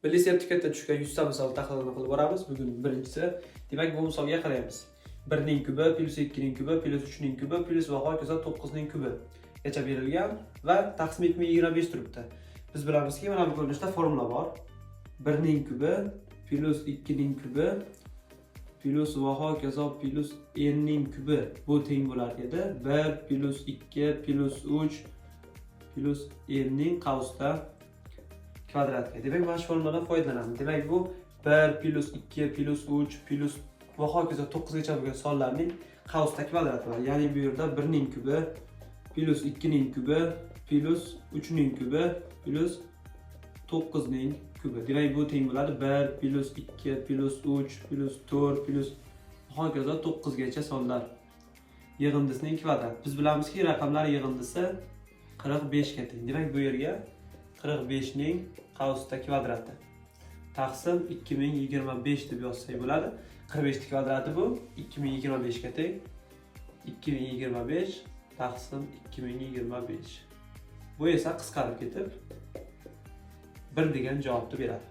Milliy sertifikatda tushgan 100 ta misol tahlilini qilib boramiz. Bugun birinchisi. Demak, bu misolga qaraymiz. 1 ning kubi plyus 2 ning kubi plyus 3 ning kubi plyus va hokazo 9 ning kubi gacha berilgan va taqsim 2025 turibdi. Biz bilamizki, mana bu ko'rinishda formula bor. 1 ning kubi plyus 2 ning kubi plyus va hokazo plyus n ning kubi, bu teng bo'lar edi 1 plyus 2 plyus 3 plyus n ning qavsda kvadratga. Demak, mana shu formuladan foydalanamiz. Demak, bu 1 plyus 2 plyus 3 plyus va hokazo 9 gacha bo'lgan sonlarning qavsda kvadrati bor. Ya'ni bu yerda 1 ning kubi plyus 2 ning kubi plyus 3 ning kubi plyus 9 ning kubi. Demak, bu teng bo'ladi 1 plyus 2 plyus 3 plyus 4 plyus hokazo 9 gacha sonlar yig'indisining kvadrat. Biz bilamizki, raqamlar yig'indisi 45 ga teng. Demak, bu yerga 45 ning qavsda kvadrati taqsim 2025 deb yozsak bo'ladi. 45 ning kvadrati bu 2025 ga teng. 2025 taqsim 2025. Bu esa qisqarib ketib 1 degan javobni beradi.